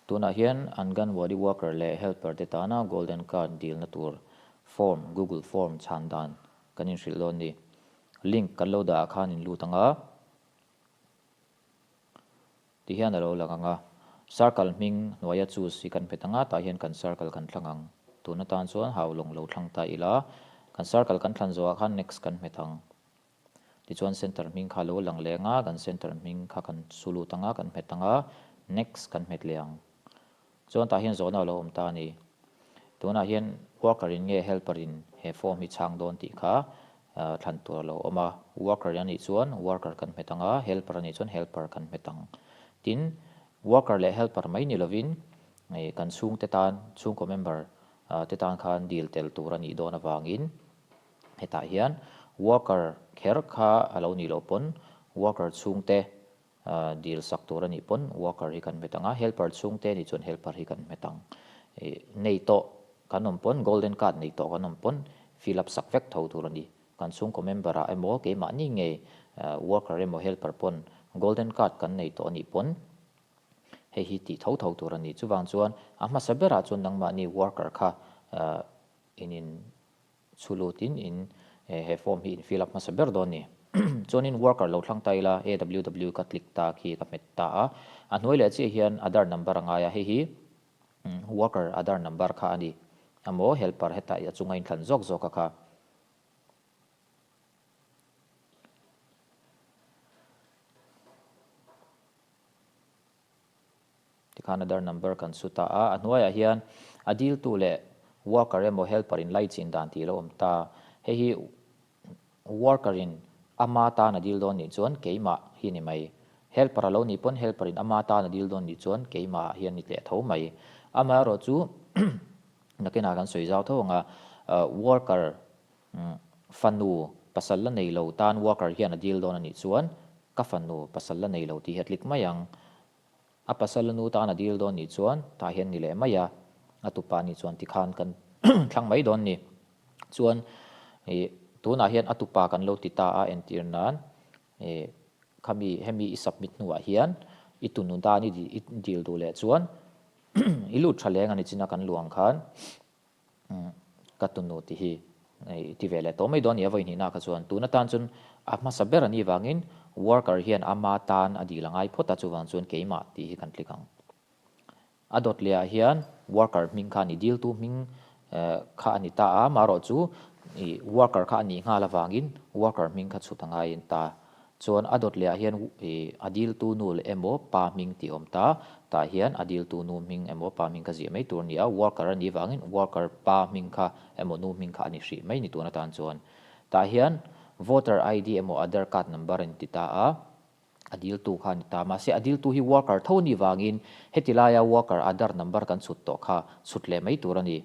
Tunah hian Anganwadi worker leh helper te tana Golden Card dilna tur form, Google Form chhan dan kan inhrilh dawn ni. Link kan lo dah ah khan in lut ang a. Ti hian a lo lang ang a. Circle hming hnuaia choose hi kan hmet ang a, tah hian kan circle kan thlang ang. Tun atan chuan haulawng lo thlang ta ila, kan circle kan thlan zawhah khan next kan hmet ang. Tichuan center hming kha a lo lang leh ang a, kan center hming kha kan su lut ang a, kan hmet ang a, next kan hmet leh ang. Chuan tah hian zawhna a lo awm ta a ni. Tunah hian worker in nge helper in he form hi chhang dawn tih kha thlan tur a lo awm a. Worker a nih chuan worker kan hmet ang a, helper a nih chuan helper kan hmet ang. Tin, worker leh helper mai ni lovin kan chhungte tan, chhungkaw member te tan khan dil tel tur a nih dawn avangin hetah hian worker kher kha a lo nih loh pawn worker chhungte Dil sak tur a nih pawn worker hi kan hmet ang a, helper chhungte nih chuan helper hi kan hmet ang. Nei tawh kan awm pawn golden card nei tawh kan awm pawn fill up sak vek tho tur a ni. Kan chhungkaw member ah emaw keimahni ngei worker emaw helper pawn golden card kan nei tawh a nih pawn hei hi tih tho tho tur a ni. Chuvang chuan a hmasa berah chuan nangmahni worker kha in in Chhu lutin in he form hi in fill up hmasa ber dawn ni. Chuanin worker lo thlang ta ila AWW ka click ta khi ka hmet ta a. A hnuai leh chiah hian Aadhaar number a ngai a, hei hi worker Aadhaar number kha a ni. Amaw helper hetah a chunga in thlan zawk zawk a kha. Tikhan Aadhaar number kan su ta a, a hnuaiah hian a diltu leh worker emaw helper in laichin dan tih a lo awm ta. Hei hi worker in ama tan a dil dawn nih chuan keimah hi ni mai. Helper a lo nih pawn helper in ama tan a dil dawn nih chuan keimah ah hian ni tleh tho mai. Amaherawhchu nakinah kan sawi zau tho ang a, worker fanu pasal la nei lo tan worker hian a dil dawn a nih chuan ka fanu pasal la nei lo tih hi a tlik mai ang. A pasal nu tan a dil dawn nih chuan tah hian ni leh mai a, a tupa nih chuan tikhan kan thlang mai dawn ni. Chuan ih tunah hian a tupa kan lo ti ta a entir nan ih khami hemi i submit hnuah hian i tunu dan i dil duh leh chuan i lut tha leng a ni chin a kan luh ang khan Ka tunu tih hi i ti ve leh tawh mai dawn a ni a vawi hnihna kha chuan tun atan chuan a hmasa ber a nih vangin worker hian ama tan a dil a ngai phawt a chuvang chuan keimah tih hi kan click ang. A dawt leh ah hian worker hming kha a ni diltu hming kha a ni ta a amaherawh chu i worker kha a nih nghal avangin worker hming kha chhut a ngaiin ta. Chuan a dawt leh ah hian ih a diltu nu leh emaw pa hming tih awm ta, tah hian a diltu nu hming emaw pa hming kha ziah mai tur a ni a, worker a nih vangin worker pa hming kha emaw nu hming kha a ni hrih mai ni tun atan chuan. Tah hian voter ID emaw Aadhar card number a inti ta a, a diltu kha a ni ta. Mahse a diltu hi worker tho a nih vangin heti laia worker Aadhar number kan chhut tawh kha chhut leh mai tur a ni.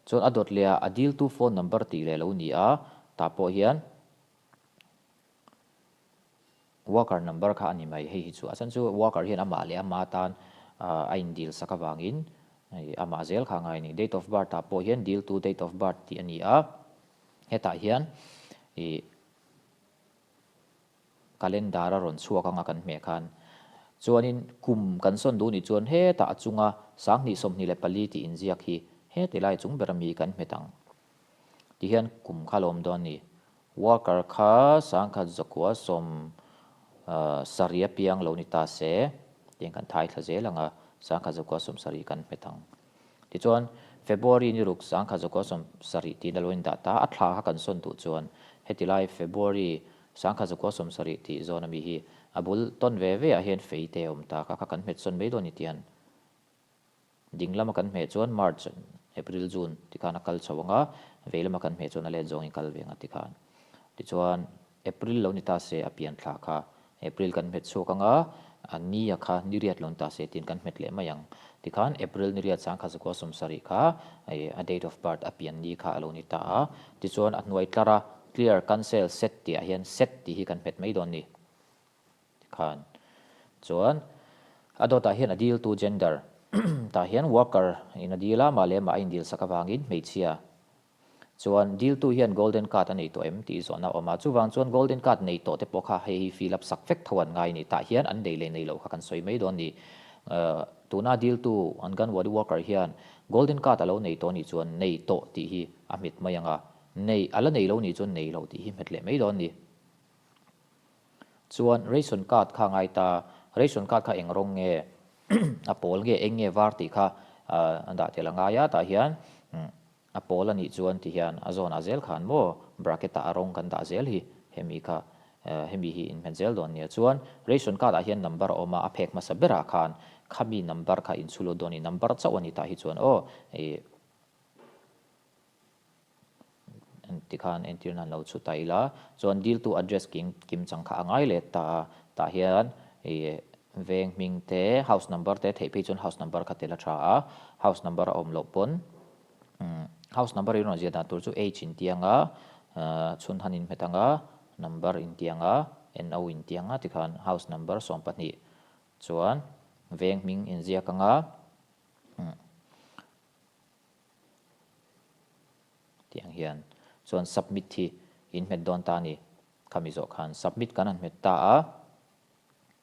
Chuan a dawt leh ah a diltu phone number tih leh lo ni a, tah pawh hian worker number kha a ni mai hei hi chu. A chhan chu worker hian amah leh ama tan a indil sak avangin amah zel kha a ngai a ni. Date of birth ah pawh hian diltu date of birth tih a ni a, hetah hian ih Calendar a rawn chhuak anga kan hmeh khan chuanin kum kan sawn duh nih chuan hetah a chunga 2024 tih inziak hi heti lai chung bera mi kan hmet ang tihian kum kha lawm dawn ni. Worker kha 1970 apiang lo ni ta se tiang kan thai thla zel anga 1970 kan hmet ang. Tichuan, February ni ruk 1970 tiin a lo indah ta, a thla kha kan sawn duh chuan heti lai February 1970 tih zawn ami hi a bul tawn ve ve ah hian fei te a awm ta, kha kha kan hmet sawn mai dawn ni tian ding lama kan hmeh chuan March, April, June tikhan a kal chho ang a, vei lama kan hmeh chuan a let zawngin kal ve ang a tikhan. Tichuan, April lo ni ta se a pian thla kha April kan hmet chhuak ang a, a ni a kha ni riat lo ni ta se tiin kan hmet leh mai ang. Tikhan April ni riat 1970 kha a date of birth a pian ni kha a lo ni ta a. Tichuan a hnuai tlar a clear, cancel, set tih ah hian set tih hi kan hmet mai dawn ni. Tikhan chuan a dawtah hian a diltu gender tah hian worker in a dil a, mah leh mah a indil sak avangin hmeichhia. Chuan diltu hian golden card a nei tawh em tih zawhna a awm a, chuvang chuan golden card nei tawh te pawh kha hei hi fill up sak vek tho an ngai ni. Tah hian an nei leh nei loh kha kan sawi mai dawn ni. Tuna diltu Anganwadi worker hian golden card a lo nei tawh nih chuan nei tawh tih hi a hmet mai ang a, nei a la nei lo nih chuan nei lo tih hi hmet leh mai dawn ni. Chuan ration card kha ngai ta, ration card kha eng rawng nge, a pawl nge eng nge var tih kha a dah tel a ngai a, tah hian a pawl a nih chuan ti hian a zawnah zel khan maw bracket ah a rawng kan dah zel hi hemi kha hemi hi inhmet zel dawn nia. Chuan ration card ah hian number a awm a, a phek hmasa berah khan khami number kha inchhulawt dawn a ni, number chauh a ni tah hi chuan aw ih. Tikhan entir nan lo chhu ta ila, chuan diltu address kim kim chang kha a ngai let ta a, tah hian ih veng hming te, house number te theih phei chuan house number kha tel a tha a, house number a awm loh pawn umm house number i rawn ziah dan tur chu H in tiang a, chhun han in hmet ang a, number in tiang a, NO in tiang a tikhan house number 12 chuan veng hming in ziak ang a, umm. Tih ang hian chuan submit hi in hmet dawn ta a ni. Khami zawh khan submit kan han hmet ta a,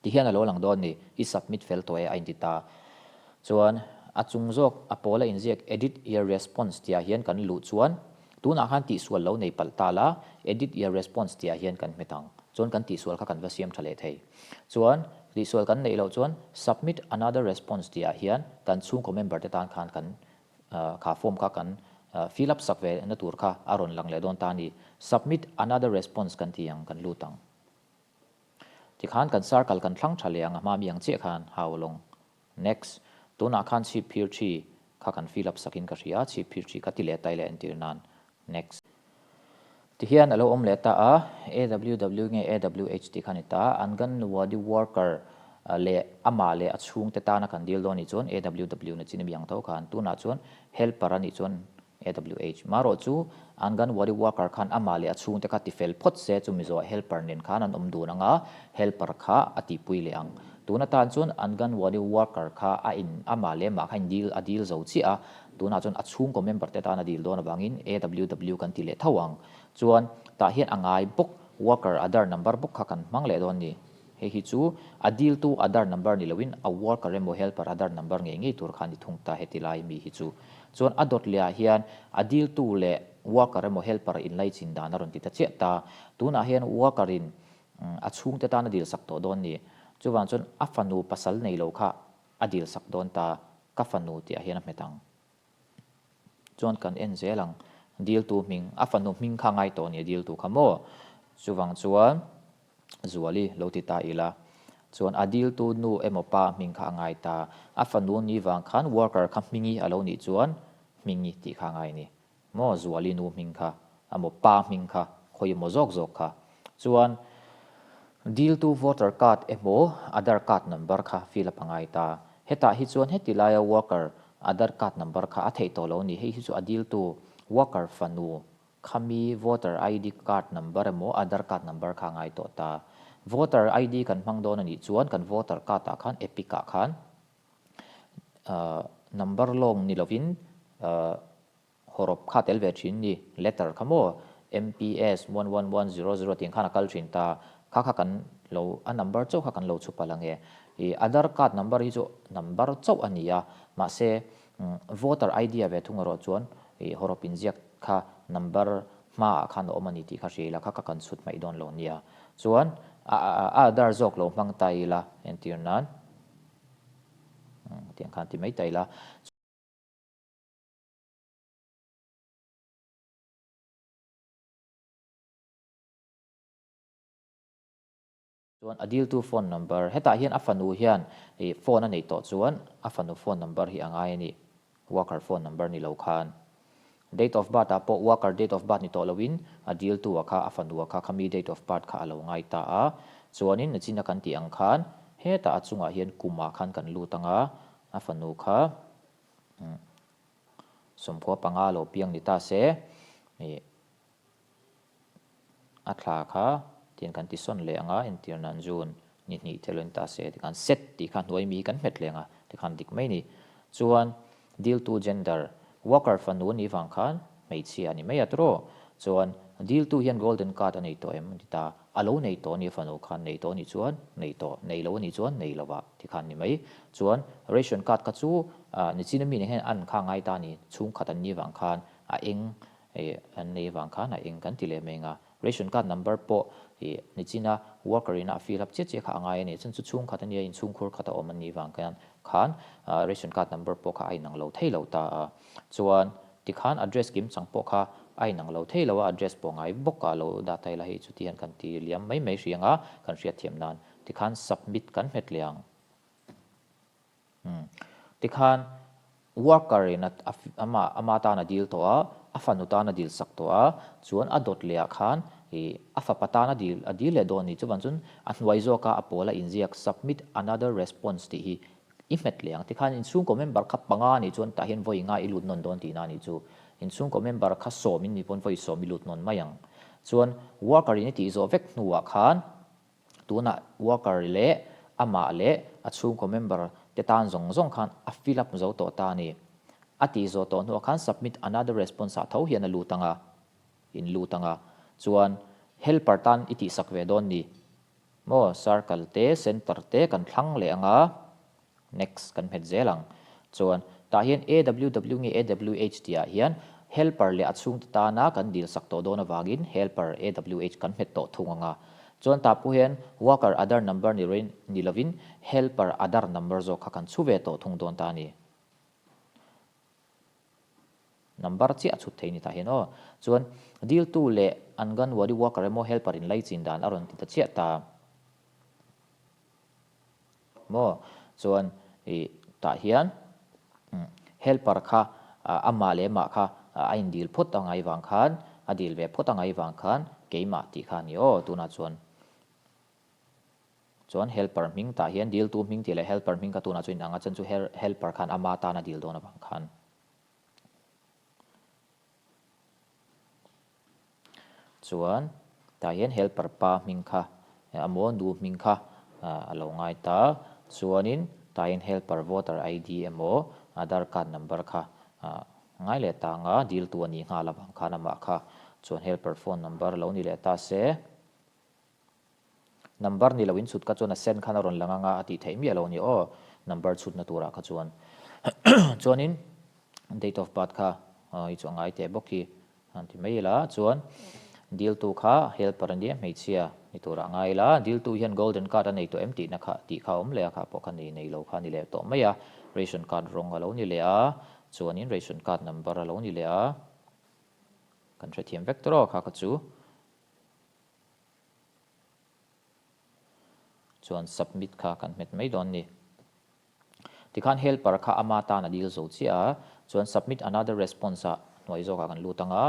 ti hian a lo lang dawn ni, i submit fel tawh e a inti ta. Chuan a chung zawk a pawl a inziak edit your response tihah hian kan luh chuan tunah khan tihsual lo nei palh ta la, edit your response tihah hian kan hmet ang. Chuan kan tihsual kha kan va siam tha leh thei. Chuan tihsual kan neih loh chuan submit another response tihah hian kan chhungkaw member te tan khan kan Kha form kha kan fill up sak ve na tur kha a rawn lang leh dawn ta a ni. Submit another response kan ti ang, kan lut ang. Tikhan kan circle kan thlang tha leh ang a hma mi ang chiah khan hau lawng. Next. Tunah khan chhip phir thi kha kan fill up sak in ka hria, chhip phir thi kha ti leh tai leh entir nan. Next. Tihian a lo awm leh ta a, AWW nge AWH tih kha a ni ta, Anganwadi worker leh amah leh a chhungte tana kan dil dawn nih chuan AWW na chin a mi ang tho khan, tunah chuan helper a nih chuan AWH. Marawh chu Anganwadi worker khan amah leh a chhungte kha tifel phawt se chu Mizo helper nen khan an awm dun ang a, helper kha a tihpui leh ang. Tun atan chuan Anganwadi worker kha a in amah leh amah kha in dil a dil zo chiah a, Tunah chuan a chhungkaw member te tan a dil dawn avangin AWW kan ti leh tho ang. Chuan tah hian a ngai bawk worker Aadhaar number bawk kha kan hmang leh dawn ni. Hei hi chu a diltu Aadhaar number ni loin a worker emaw helper Aadhaar number ngei ngei tur kha a ni thung ta heti lai mi hi chu. Chuan a dawt lehah hian a diltu leh worker emaw helper inlaichin dan a rawn ti ta chiah ta. Tunah hian worker in a chhungte tan a dilsak tawh dawn ni. Chuvang chuan a fanu pasal nei lo kha A dil sak dawn ta, ka fanu tih ah hian a hmet ang. Chuan kan en zel ang, diltu hming, a fanu hming kha ngai tawh nia diltu kha maw? Chuvang chuan Zuali lo ti ta ila, chuan a diltu nu emaw pa hming kha a ngai ta, a fanu ni vang khan worker kha hmingi a lo nih chuan hmingi tih kha a ngai a ni. Maw Zuali nu hming kha amaw pa hming kha khawi emaw zawk zawk kha chuan diltu voter card emaw Aadhaar card number kha fill up a ngai ta. Hetah hi chuan heti laia worker Aadhaar card number kha a theih tawh lo a ni. Hei hi chu a diltu worker fanu khami voter ID card number emaw Aadhaar card number kha a ngai tawh ta. Voter ID kan hmang dawn a nih chuan kan voter card ah khan epic ah khan number lawng ni lovin Hawrawp kha tel ve thin ni, letter kha maw, MPS 11100 tih ang khan a kal thin ta, kha kha kan lo, a number chauh kha kan lo chhu palh ang e. I Aadhaar card number hi chu number chauh a ni a, mahse voter ID a ve thung erawh chuan i hawrawp inziak kha number hmaah khan a awm a ni tih kha hria ila, kha kha kan chhut hmaih dawn lo nia. Chuan a Aadhaar zawk lo hmang ta ila entir nan tih ang khan ti mai ta ila. Chuan a diltu phone number, hetah hian a fanu hian ih phone a neih tawh chuan a fanu phone number hi a ngai a ni, worker phone number ni lo khan. Date of birth ah pawh worker date of birth ni tawh loin a diltu a kha a fanu a kha khami date of birth kha a lo ngai ta a. Chuanin nachina kan tih ang khan hetah a chungah hian kumah khan kan lut ang a, a fanu kha 15 lo piang ni ta se ih a thla kha tiang kan ti sawn leh ang a, entir nan June ni hnih te lo ni ta se tikhan set tih kha hnuai mi kan hmet leh ang a tikhan dik mai ni. Chuan diltu gender worker fanu a nih vang khan Hmeichhia a ni mai a tawh. Chuan diltu hian golden card a nei tawh em? A ti ta. A lo nei tawh a ni a fanu khan nei tawh a nih chuan nei tawh, nei lo a nih chuan nei lo ah ti khan ni mai. Chuan ration card kha chu nichin ami nen hian an kha ngai ta a ni, chhungkhat an ni vang khan a eng an nei vang khan a eng kan ti leh mai ang a. Ration card number pawh nichina worker in a fill up chiah chiah kha a ngai a ni. Chuan chu chhungkhat a nia inchhungkhur khat a awm an nih vang khan khan ration card number pawh kha a inang lo thei lo ta a. Chuan tikhan address kim chang pawh kha a inang lo thei lo a, address pawh ngai bawk a lo dah ta ila hei chuti hian kan ti liam mai mai hri anga kan hriatthiam nan tikhan submit kan hmet leh ang. Umm tikhan worker in a ama ama tan a dil tawh a, a fanu tan a dil sak tawh a, chuan a dawt leh ah khan ih a fapa tan a dil a dil leh dawn a ni. Chuvang chuan a hnuai zawk a a pawl a inziak submit another response tih hi i hmet leh ang. Tikhan inchhungkaw member kha panga a nih chuan tah hian vawi nga i lut nawn dawn tihna a nih chu. Inchhungkaw member kha sawm in nih pawn vawi sawm i lut nawn mai ang. Chuan worker in i tih zawh vek hnuah khan tunah worker leh amah leh a chhungkaw member te tan zawng zawng khan a fill up zo tawh ta a ni. A tih zawh tawh hnuah khan submit another response ah tho hian a lut ang a, in lut ang a. Chuan helper tan i tihsak ve dawn ni. Maw circle te center te kan thlang leh ang a, next kan hmet zel ang. Chuan tah hian AWW nge AWH tih ah hian helper leh a chhungte tana kan dil sak tawh dawn avangin helper AWH kan hmet tawh thung ang a. Chuan tah pawh hian worker Aadhaar number ni rin ni lovin helper Aadhaar number zawk kha kan chhu ve tawh thung dawn ta a ni. Number chiah a chhut thei ni tah hian aw. Chuan diltu leh Anganwadi worker emaw helper in laichin dan a rawn ti ta chiah ta maw. Chuan ih tah hian helper kha amah leh amah kha a indil phawt a ngai vang khan a dil ve phawt a ngai vang khan keimah tih kha a ni aw tunah chuan. Chuan helper hming tah hian diltu hming tih leh helper hming kha tunah chuan inang a, chuan chu helper khan ama tan a dil dawn avang khan. Chuan tah hian helper pa hming kha emaw nu hming kha a lo ngai ta. Chuanin tah hian helper voter ID emaw Aadhaar card number kha ngai leh ta anga diltu a nih nghal avang khan amah kha chuan helper phone number lo ni leh ta se. Number ni lo in chhut kha chuan a sen khan a rawn lang anga a tih theih miah lo a ni aw, number chhutna turah kha chuan. Chuanin date of birth kha i chu a ngai teh bawk hi han ti mai ila, chuan diltu kha helper a nia hmeichhia ni turah a ngai ila, diltu hian golden card a nei tawh em tihna kha tih kha a awm leh a, kha pawh kha nei nei lo kha a ni leh tawh mai a, ration card rawng a lo ni leh a, chuanin ration card number a lo ni leh a, kan hrethiam vek tawh kha kha chu. Chuan submit kha kan hmet mai dawn ni. Tikhan helper kha ama tan a dil zo chiah a, chuan submit another response ah hnuai zawkah kan lut ang a,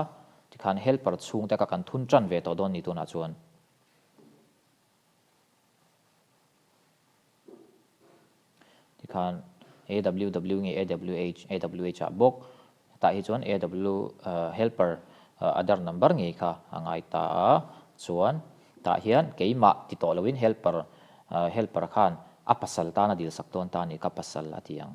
tikhan helper chhungte kha kan thun tan ve tawh dawn ni tunah chuan. Tikhan AWW nge AWH, AWH ah bawk tah hi chuan AW helper Aadhaar number ngei kha a ngai ta a, chuan tah hian keimah ti tawh loin helper helper khan a pasal tan a dil sak dawn ta a nih kha pasal a ti ang.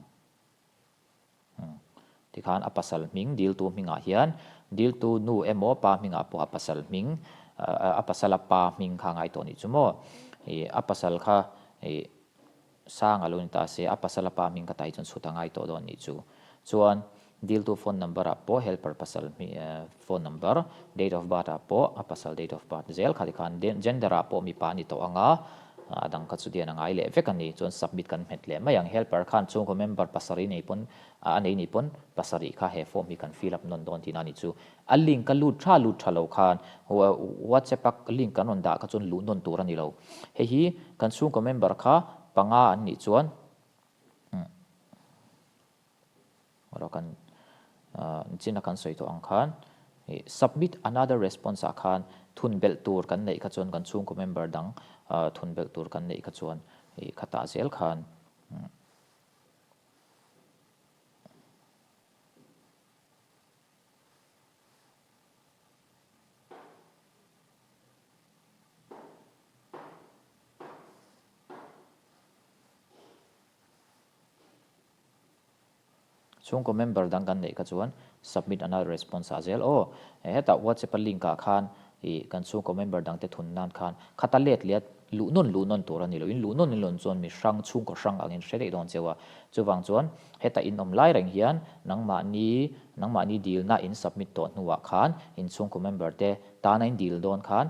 Tikhan a pasal hming diltu hmingah hian diltu nu emaw pa hmingah pawh a pasal hming a pasala pa hming kha ngai tawh nih chu maw ih a pasal kha ih sang a lo ni ta se a pasala pa hming kha tai chuan chhut a ngai tawh dawn nih chu chuan diltu phone number ah pawh helper pasal hming phone number date of birth ah pawh a pasal date of birth zel kha tikhan gender ah pawh mipa a ni tawh ang a. A dang kha chu dian a ngai leh vek a ni. Chuan submit kan hmet leh mai ang. Helper khan chhungkaw member pasarih nei pawn a nei nih pawn pasarih kha he form hi kan fill up nawn dawn tihna a ni chu. A link a lut tha lut tha lo khan WhatsApp a link kan rawn dah kha chuan luh nawn tur a ni lo. Hei hi kan chhungkaw member kha panga an nih chuan Rawh kan chin a kan sawi tawh ang khan ih submit another response ah khan thun belh tur kan neih kha chuan kan chhungkaw member dang thun belh tur kan neih kha chuan ih khatah zel khan Chhungkaw member dang kan neih kha chuan submit another response ah zel aw. Hetah WhatsApp a link ah khan ih kan chhungkaw member dang te thun nan khan khata let leh a luh nawn luh nawn tur a ni lo. In luh nawn in lawn chuan mi hrang chhungkaw hrang angin hre daih dawn cheu a. Chuvang chuan heta in awm lai reng hian nangmahni nangmahni dilna in submit tawh hnuah khan in chhungkaw member te tana in dil dawn khan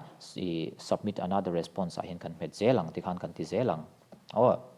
ih submit another response ah hian kan hmet zel ang tikhan kan ti zel ang aw.